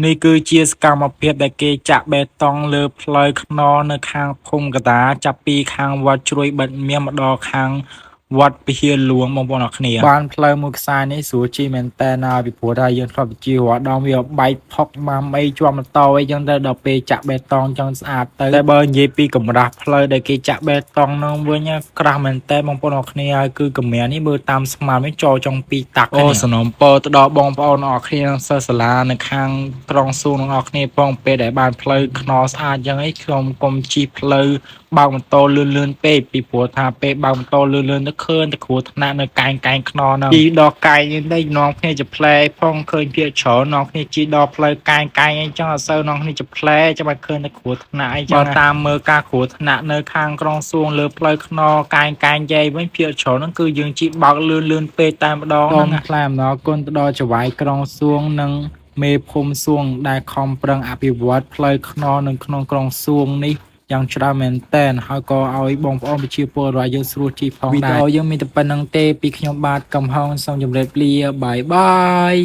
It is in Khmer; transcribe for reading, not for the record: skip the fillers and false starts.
នេះគឺជាសកម្មភាពដែលគេចាក់បេតុងលើផ្លូវថ្នល់នៅខាងភូមិកតាចាប់ពីខាងវត្តជ្រោយបិទមាសមកដល់ខាងវត្តវិហារលួងបងប្អូនអរគ្នាបានផ្លូវមួយខ្សែនេះស្រួលជិះមែនតើណាពីព្រោះថាយើងធ្លាប់ទៅជិះរាល់ដងវាបែកផុកម៉ាំអីជាប់ម៉ូតូអីចឹងទៅដល់ពេលចាក់បេតុងចឹងស្អាតទៅតែបើនិយាយពីកម្រាស់ផ្លូវដែលគេចាក់បេតុងហ្នឹងវិញក្រាស់មែនតើបងប្អូនអរគ្នាហើយគឺកម្រាស់នេះមើលតាមស្មានវិញចោលចុងពីរតាក់អូសំណូមពរទៅដល់បងប្អូនអរគ្នាសិស្សសាលានៅខាងក្រុងសួងទាំងអស់គ្នាផងពេលដែលបានផ្លូវថ្នល់ស្អាតចឹងអីខ្ញុំកុំជិះផ្លូវបើកម៉ូតូលឿនលឿនពេកពីព្រោះថាពេលបើកម៉ូតូលឿនលឿនទៅឃើញតែគ្រោះថ្នាក់នៅកែងកែងខ្នល់ហ្នឹងជិះដល់កែងនេះនាំគ្នាជាផ្លែផងឃើញភាកច្រើននាំគ្នាជិះដល់ផ្លូវកែងកែងអីចឹងអត់សូវនាំគ្នាជាផ្លែចាំឲ្យឃើញតែគ្រោះថ្នាក់អីចឹងបើតាមមើលការគ្រោះថ្នាក់នៅខាងក្រុងសួងលើផ្លូវថ្នល់កែងកែងយាយវិញភាកច្រើនហ្នឹងគឺយើងជិះបើកលឿនលឿនពេកតែម្ដងហ្នឹងណាថ្លែងអំណរគុណទៅដល់ចៅហ្វាយក្រុងសួងនិងមេភូមិសួងដែលខំប្រឹងអភិវឌ្ឍផ្លូវថ្នល់នៅក្នុងក្រុងសួងនេះយ៉ាងច្រើនមែនតែនហើយក៏ឲ្យបងប្អូនប្រជាពលរដ្ឋយើងស្រួលជិះផងដែរវីដេអូយើងមានតែប៉ុណ្្នឹងទេពីខ្ញុំបាទកំហុងសូមជម្រាបលា bye bye.